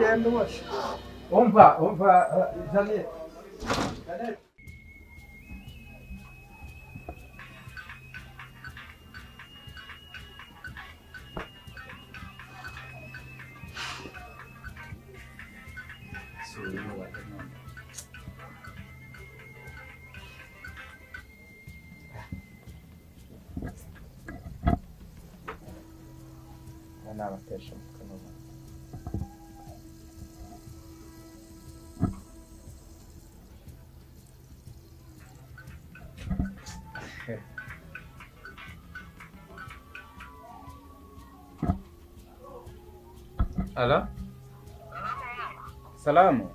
Ugenda uboshye. Umva, umva, Jeannette. Jeannette. Nabatesha umutwe n'ubu. Ala? Salamu.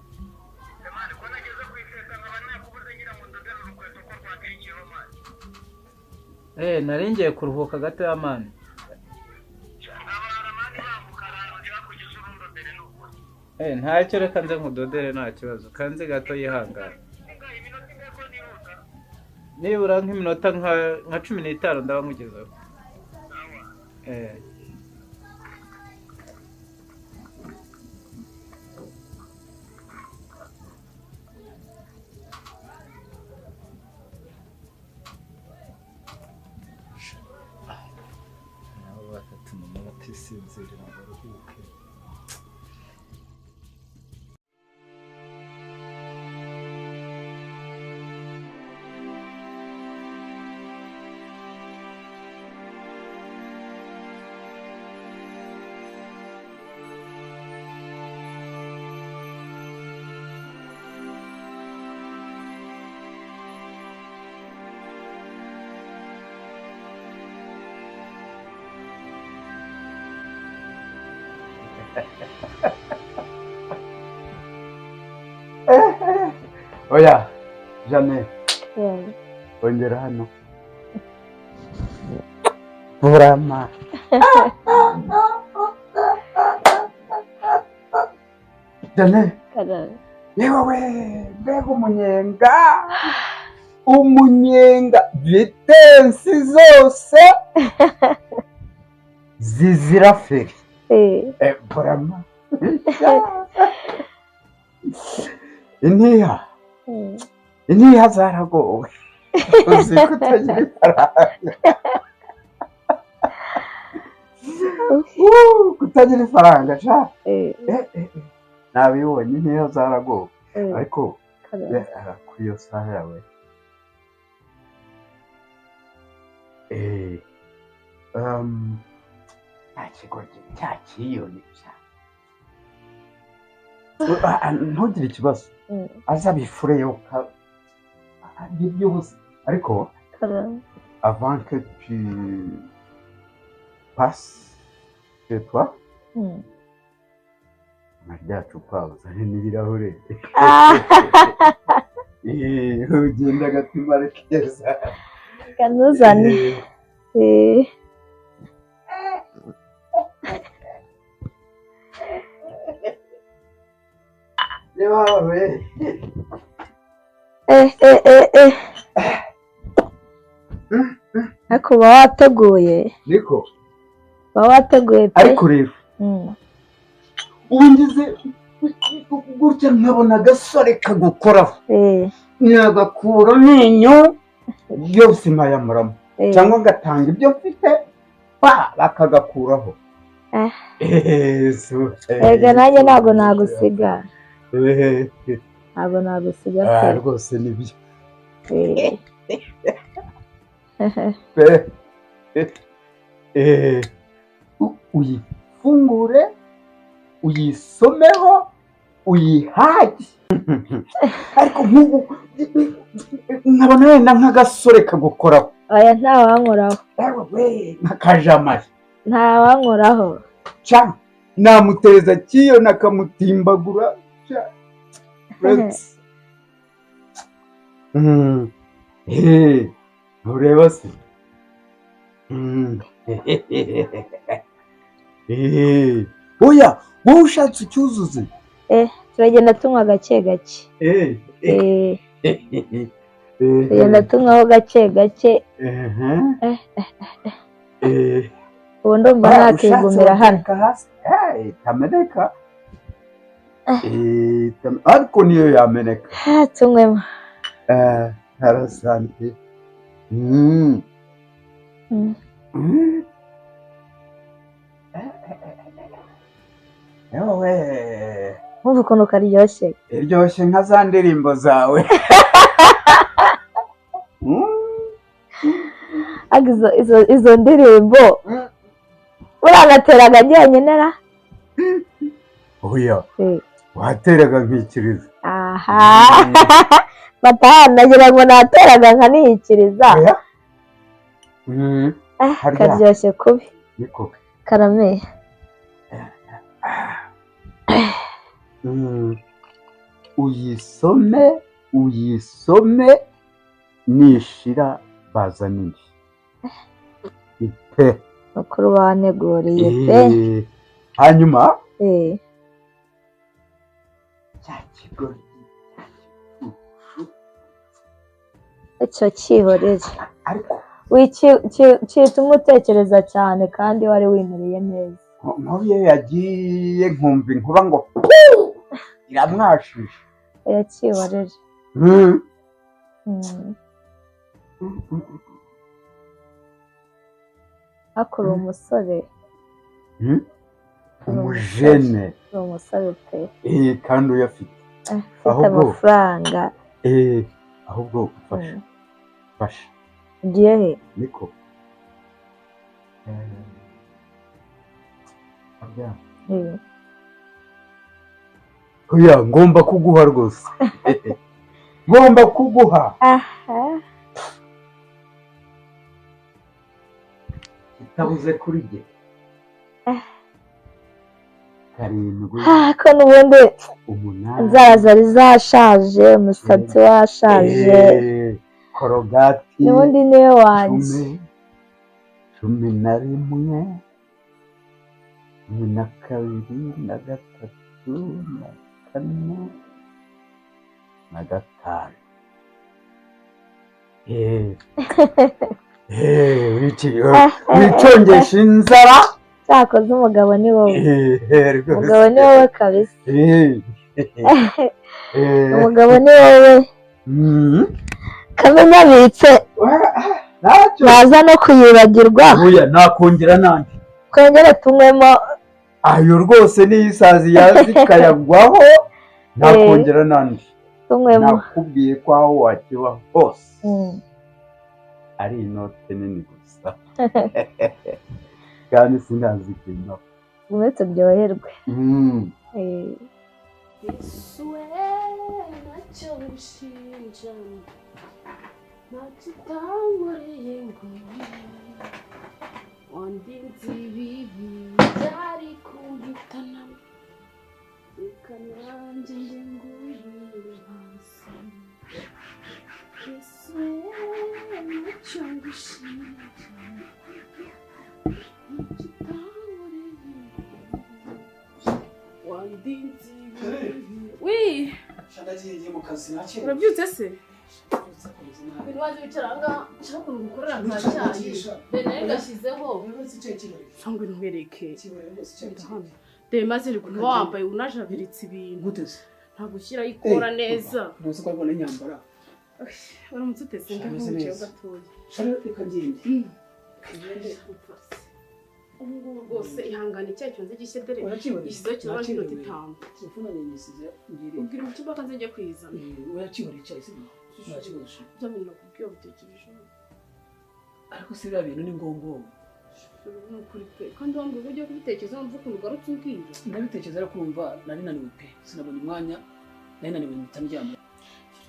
Nari ngiye kuruhuka gato ya mani. Ntacyo, reka nze nkudodere, nta kibazo. Kanze gato yihangane. Nibura nk'iminota nka 15 ndaba nkugezeho. Nabo bakatuma batisinzirira ngo baruhuke. Oya, Jeannette. Ongera hano. Burama. Jeannette. Yewe we, mbega umunyenga. Umunyenga vitensi zose zizira feri. Burama. Intiha. Intiha zaragowe. Uzi kutagira ifaranga. Kutagira ifaranga sha. Nabibonye intiha zaragowe. Ariko kuri iyo saha yawe. Nta kigoryi cya kiyoni sha. Ntugire ikibazo. Azabifure yo by'ubusa. Ariko avant que tu passes chez toi, nka rya cupa uzane n'ibirahure. Ugenda agatima ari keza. Kanuzane. Ariko uba wateguye. Niko. Uba wateguye pe. Ariko rero ubu ngize gutya nkabona agasore kagukoraho. Nyagakura amenyo yose nkayamuramo. Cyangwa ngatanga ibyo mfite bakagakuraho. Erega nanjye ntabwo nagusiga. Ntabwo nagusiga pe. Rwose nibyo. Uyifungure, uyisomeho, uyihage. Ariko nk'ubu nkabona wenda nk'agasore kagukoraho. Oya, ntawankoraho. Nk'akajamari. Ntawankoraho. Ca namuteza kiyo nakamutimbagura. Ureba se. Oya, wowe ushatse ucyuzuze. Turagenda tunywa gake gake. Tugenda tunywaho gake gake. Ubu ndumva nakigumira hano. Tameneka. Ariko niyo yameneka. Tunywemo. Arasante. Yewe. Wumva ukuntu karyoshye. Iryoshye nka za ndirimbo zawe. Izo ndirimbo uranateraga njyenyine ra? Oya. Wateraga nkikiriza. Aha. Bata nagira ngo nateraga nkanikiriza. Karyoshye kubi. Niko. Karame. Uyisome uyisome nishira bazanindi. Pe. Mukuru waneguriye pe. Hanyuma cya kigoryi icyo cyihorere ariko wituma utekereza cyane kandi wari wimereye neza. Nkubiye yagiye nkumva inkuba ngo iramwashije. Yacyihorere. Akuri umusore. Umujene. Umusore pe. Kandi uyafite. Ufite amafaranga. Ahubwo fasha. Fasha. Ugiye he? Niko. Oya ngomba kuguha rwose. Ngomba kuguha. Itabuze kuri jye. Karindwi. Ko n'ubundi inzara zari zashaje, umusatsi washaje. Korogati. N'ubundi niwe wanjye. 11, 12, 13, 14, 15. Wicongesha inzara. Cyakoze umugabo ni wowe. Umugabo ni wowe kabisa. Umugabo ni wowe. Kamenya abitse. Naza no kuyibagirwa. Oya nakongera nandi. Twongere tunywemo. Ayo rwose ni isazi yazi kayagwaho. Nakongera nandi. Tunywemo. Nakubwiye ko aho wakiba hose. Ari inote nini gusa. Kandi sinazi kwino. Tugume turyoherwe. Yesu ntacyo nshinja, ntacyo utankoreye ngo wandinze ibibi byari kumpitana, reka nanjye nge nguye hasi. Yesu ntacyo ngushinja, ntacyo utankoreye ngo wandinze ibibi. Oui. Urabyutse se? Ibintu waje wicara aha ngaha nshaka ukuntu ngukorera nka cyayi. Dore gashyizeho. Cyangwa ntwereke. Dore maze uri kuba wambaye unajabiritse ibintu. Ntabwo ushyiraho ikora neza. Ntuzi ko ariko n'inyambara. Uramutse utese ndahuciye gatoya. Shari reka ngende. Ubu ngubu rwose ihangane icyayi cyonze gishye dore igisizeho kiraba nk'inota 5. Telefone yanyisize ngire. Ubwira umutima ko nze njye kuyizana. Uracibora icyayi sibyo? Uracibora. Bya bintu nakubwiye ubitekereje. Ariko si biriya bintu ni ngombwa. Ni ukuri pe. Kandi wambwiye ko ugiye kubitekereza wumva ukuntu ugarutse umbwira. Ndabitekereza ariko urumva nari naniwe pe. Sinabonye umwanya nari naniwe mpita ndyama.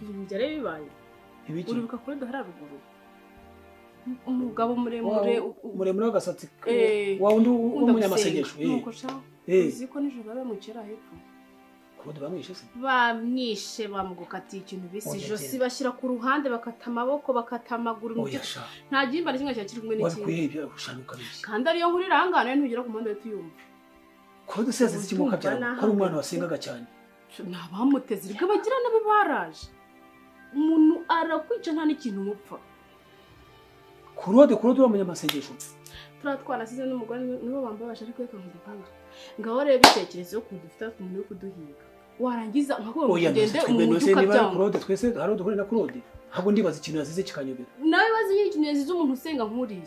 Ibintu byari bibaye. Uribuka kuri duhara ruguru. Umugabo muremure muremure w'agasatsi wa undi w'umunyamasengesho. Nuko sha uzi ko nijoro bamwicira hepfo. Kode bamwishe se? Bamwishe bamugukatiye ikintu bise ijosi bashyira ku ruhande bakata amaboko bakata amaguru. Nta gihimba na kimwe cyari kumwe n'ikindi. Wabikuye ibyo ushanuka biki? Kandi ariyo nkuru irangana ntugera ku muhanda tuyumva. Kode se yazize iki mukabyara ko ari umwana wasengaga cyane? Nta bamuteze rwe bagira nabi baraje. Umuntu arakwica nta n'ikintu mupfa. Kurode kurode umunyamasengesho. Turatwana size n'umugore nibo bambaye basha ariko reka nkubwire. Ngaho rero ibitekerezo yo kudufita umuntu yo kuduhiga. Warangiza nkakubwira ngo ugende mu mujyi ukabyanga. Claude twese hari duhure na Claude. Ntabwo ndibaza ikintu yazize kikanyobera. Nawe bazi nyine ikintu yazize umuntu usenga nkuriye.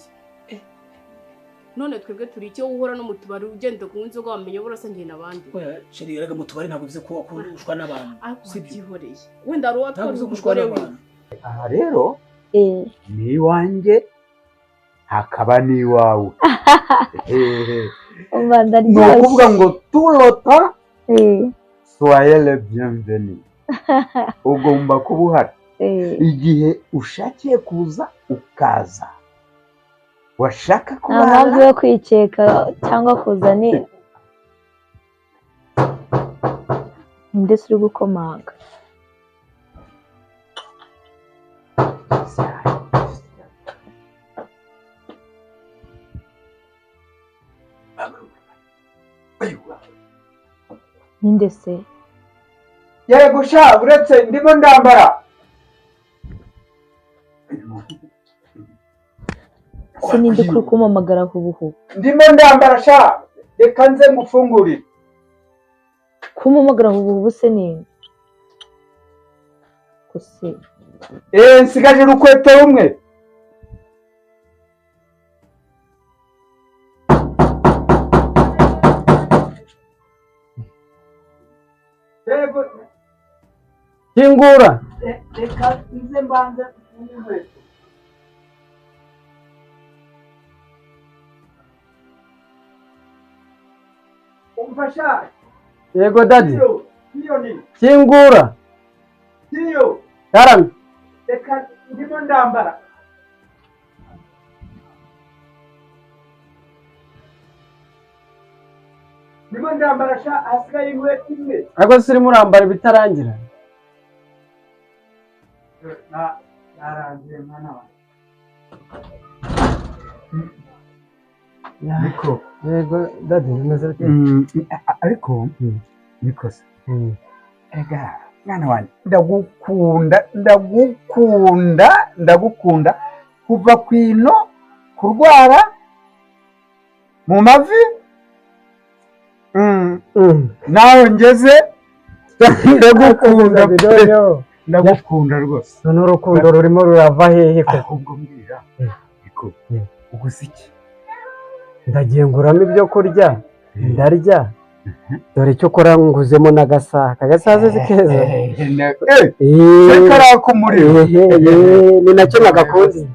None twebwe turi icyo uhora no mutubari ugenda kunywa inzoga wamenye burasangiye n'abandi. Oya chérie erega mutubari ntabwo bivuze ko wakurushwa n'abantu. Sibyo. Wenda ari uwatwara umugore we. Aha rero ni iwanjye hakaba n'iwawe. Ni ukuvuga ngo turota soyez le bienvenu. Ugomba kuba uhari igihe ushakiye kuza ukaza. Washaka kuba nta mpamvu yo kwikeka cyangwa kuza ni ndetse uri gukomanga. Ninde se? Yego sha uretse ndimo ndambara. Sininde kuri kumamagara hubuhu. Ndimo ndambara sha reka nze ngufungurire. Kumamagara hubuhu se ni kuse. Nsigaje urukweto rumwe. Yego kingura. Reka nze mbanze mfungure. Umfasha. Yego daddy. Kingura. Tiyo. Karame. Reka ndimo ndambara. Ndimo ndambara sha asigaye inkweto imwe. Ariko siri murambara bitarangira. Na narangiye mwana wanjye. Niko. Yego daddy bimeze bite? Ariko niko se. Ega mwana wanjye ndagukunda ndagukunda ndagukunda kuva kwino kurwara mu mavi nawe ngeze ndagukunda ndagukunda rwose. None urukundo rurimo rurava hehe ko? Ahubwo mbwira niko uguze iki? Ndagiye nguramo ibyo kurya ndarya dore icyo ukora nguzemo n'agasaha kagasaza zikeza karaka umuriro ni nacyo nagakunze.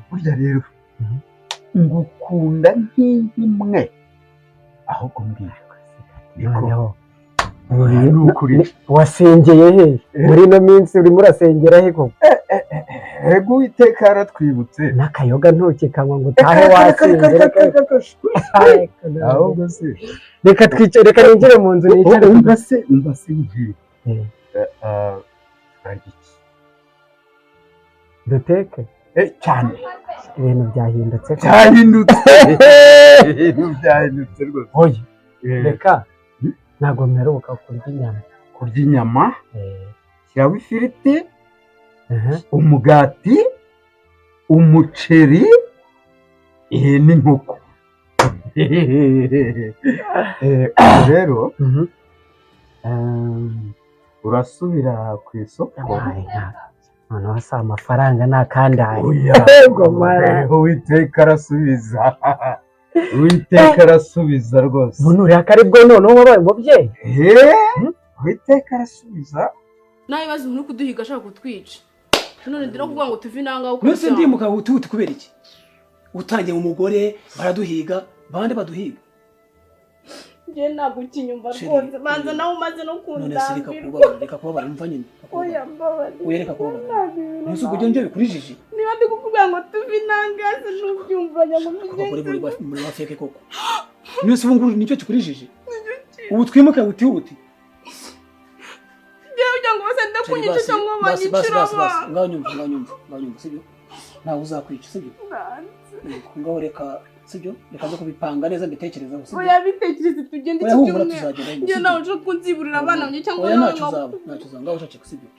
Burya rero ngukunda nk'imwe ahubwo mbwira niko wasengeye he muri ino minsi urimo urasengera he koko? Ego Uwiteka yaratwibutse n'akayoga ntukikanywa ngo utahe wasinze. Ahubwo se reka twicare reka ninjire mu nzu nicare. Umva se umva se mbwira turarya iki? Duteke cyane ibintu byahindutse byahindutse ibintu byahindutse rwose. Oya reka ntabwo mperuka kurya inyama. Kurya inyama shyiraho ifiriti umugati umuceri n'inkoko. Rero urasubira ku isoko. Noneho si amafaranga nakandaye. Uwiteka arasubiza. Uwiteka arasubiza rwose. Ubu uriya karibwo noneho wabaye umubyeyi. Uwiteka arasubiza. Nawe bazi umuntu kuduhiga ashaka kutwica. None ndira kuvuga ngo tuve inanga uko. Nose ndimuka huti kubera iki? Utangiye umugore baraduhiga bande baduhiga. Nje ntabwo ukinyumva rwose banza nawe umaze no kundambirwa. None se reka kubabara mva nyine. Oya mbabarira. Oya reka kubabara. Nose ubwo njye bikurijije. Niba ndi kukubwira ngo tuve inanga se ntubyumva ngo mbigenze. Muri wafeke koko. Nose ubu nguru nicyo kikurijije. Ubu twimuka huti huti. Ngaho nyumva sibyo? Ntawe uzakwica sibyo? Ngaho reka sibyo? Reka nzo kubipanga neza mbitekerezaho sibyo? Oya bitekereze tugende iki cyumweru. Njye nawe ushaka kunziburira abana banjye cyangwa nawe ntacyo uzaba ngaho uceceka sibyo?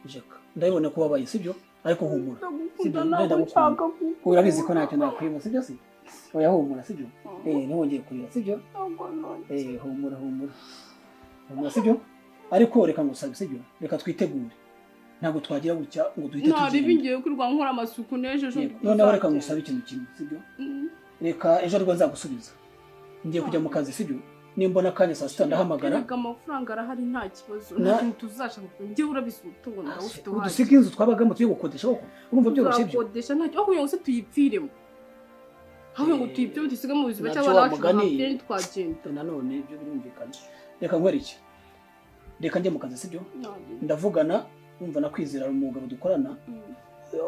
Jeka ndabibona ko wabaye sibyo? Ariko humura sibyo? Ndagukunda urabizi ko ntacyo nakwiba sibyo se? Oya humura sibyo? Ntiwongeye kurira sibyo? Humura humura. Humura sibyo? Ariko reka ngusabe sibyo? Reka twitegure. Ntabwo twagira gutya ngo duhite Nta ribi, tugenda. ngiye kwirwa nkora amasuku n'ejo ejo. Noneho reka ngusabe ikintu kimwe, sibyo? Reka ejo ariko nzagusubiza. Ngiye kujya mu kazi, sibyo? Nimbona akanya saa 6 ndahamagara. Erega amafaranga arahari, nta kibazo, nta kintu tuzashaka. Njyewe urabizi, umutungo ndawufite uhagije. Udusige inzu twabagamo tujye gukodesha koko? Urumva byoroshye ibyo? Tuzakodesha ntacyo, aho kugira ngo se tuyipfiremo, aho kugira ngo tuyipfiremo dusige mu buzima Nabyo cyangwa abana wa bacu mugani. bahapfire, ntitwagenda. Nanone ibyo birumvikana. Reka nkwereke, reka njye mu kazi, sibyo? Ndavugana, wumva, na Kwizera, umugabo dukorana,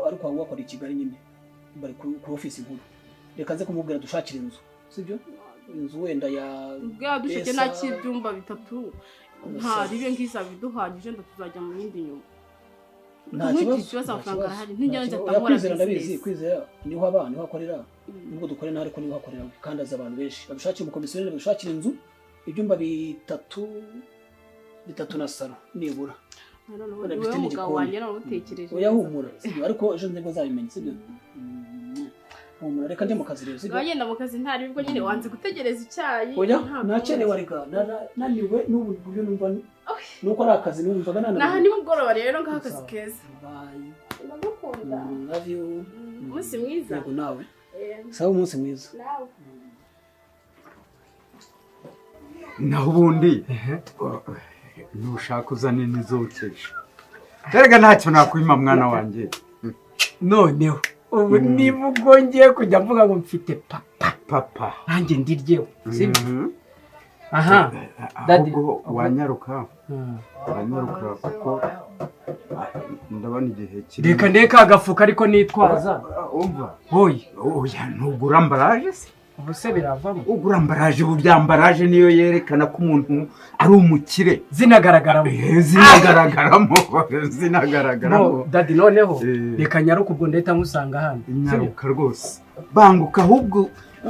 ariko waba wakora i Kigali nyine, bari ku ofisi nkuru. Reka nze kumubwira dushakire inzu, sibyo? Inzu wenda ya Bwa dusheke Esa- nta cy'ibyumba bitatu, nta ribe nk'izaba iduhagije, nda tuzajya mu yindi nyuma. Nta Ntugire kibazo, ikibazo, nta amafaranga kibazo, arahari. nta Nijya kibazo. nzahita Oya, nkora Kwizera ndabizi. business. Kwizera niho aba, niho akorera, nubwo dukorera ariko niho akorera we, kandi azi abantu benshi. Badushakire umukomisiyoneri, badushakire inzu ibyumba bitatu bitatu na salo nibura. Noneho Wenda ni bifite wowe mugabo n'igikoni. wanjye, nawe utekereje. Oya humura, sibyo? Ariko ejo nibwo nzabimenya, sibyo? Humura, reka njye mu kazi rero, sibyo? Wagenda mu kazi ntari bwo nyine wanze gutegereza icyayi. Oya, ntabwo nakerewe arega, naniwe n'ubu buryo numva nuko ari akazi numvaga Naha nananiwe. nimugoroba rero, ngaho akazi Sawa. keza. Bye. Ndagukunda. Love you. Umunsi mwiza. Yego, nawe. Sawa, umunsi mwiza. Nawe. Naho ubundi nushaka uzane n'izokeje. Erega ntacyo nakwima mwana wanjye. Noneho ubu niba ubwo ngiye kujya mvuga ngo mfite papa, Papa. nanjye ndiryeho, sibyo? Mhm. Aha Daddy. Ahubwo wanyaruka, wanyaruka kuko ndabona igihe kiri. Reka ndeke agafuka ariko nitwaza. Umva. Hoye. Oya, ntugura emballage se? Ubu se biravamo? Ugura emballage, burya emballage niyo yerekana ko umuntu ari umukire. Zinagaragaramo. Zinagaragaramo, zinagaragaramo. No, daddy, noneho reka nyaruka, ubwo ndahita nkusanga hano. Nyaruka rwose, banguka ahubwo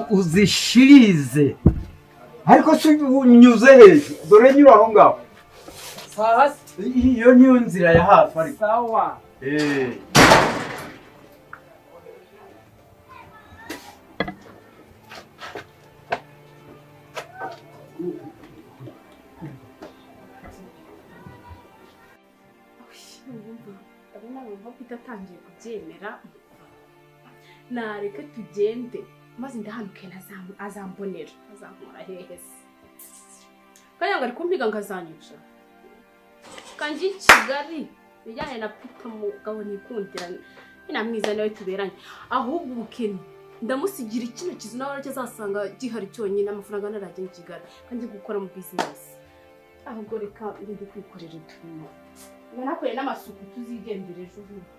uzishirize. Ariko se unyuze hejuru? Dore nyura aho ngaho. Sawa. Iyo niyo nzira ya hafi ariko. Sawa. Ndabona wumva ko itatangiye kubyemera, nareke tugende maze ndahanuke, azambonera, azankura hehe se? Kanya ngo ari kumpiga ngo azanyica kanjye i Kigali bijyanye na Peter, mugabo nikundira, ni mwiza nawe tuberanye. Ahubwo ubukene ndamusigira kino kizu, nawe aracyo azasanga gihari cyonyine, amafaranga narajya i Kigali kanjye gukora mu business. Ahubwo reka ngende kwikorera uturimo, nanakoreye n'amasuku, tuzigendere ejo bundi.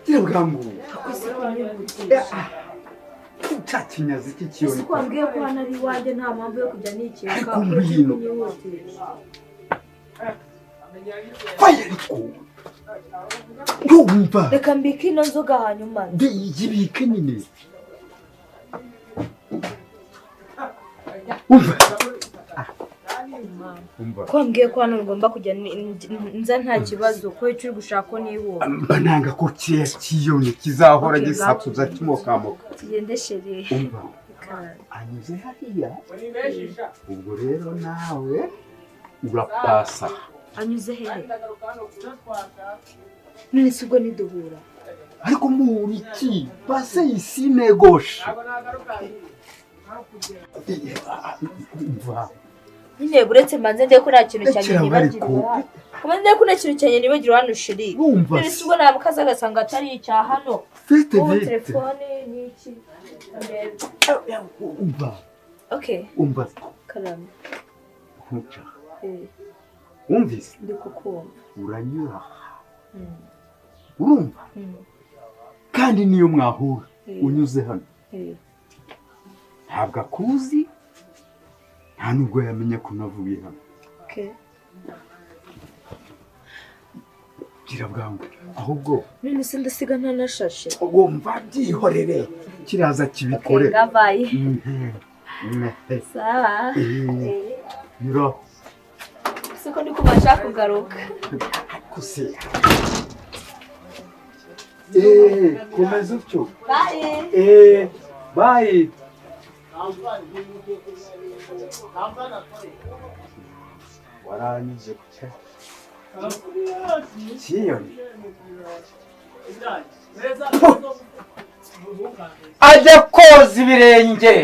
Gira bwangu. Cya kinyazi cy'ikiyoni. Ese ko wambwiye ko hano ari iwanjye, nta mpamvu yo kujya nikeka? Ariko ngwino. Kunyihutisha. Faya ariko ndumva. Reka mbike ino nzoga hanyuma. Yibike nyine. Umva. Umva. Ko wambwiye ko hano ngomba kujya nza nta kibazo, ko icyo uri gushaka ko nihuta? Mba nanga ko kiriya kiyoni kizahora Okay, gisakuza kimokamoka. Tugende chéri. Umva. Anyuze hariya. Ubwo rero nawe urapasa. Anyuze hehe? None se ubwo niduhura? Ariko muri iki passe ici main gauche. Umva. Nyine uretse mbanze njye ko nta kintu cyanjye Rekera nibagirwa. ariko. Kuba njye ko nta kintu cyanjye nibagirwa hano chéri. Wumva. None se ubwo namukaza agasanga atari icya hano? Vite, Ubu vite. telefone n'iki? Umva. Okay. Umva. Karame. Ntuca. Wumvise? Ndi kukumva. Uranyura aha. Urumva? Kandi niyo mwahura unyuze hano, ntabwo akuzi, nta nubwo yamenya ko navuye hano. Okay. Gira bwangu ahubwo. None se ndasiga ntanashashe? Wumva, byihorere, kiraza kibikore. Okay, bye. Mhm. Sawa. Nyuraho. Siko ndi kubasha kugaruka. Kuse komeza utyo. Bye. Bye. Waranyije ku Kiyoni. Ajya koza ibirenge.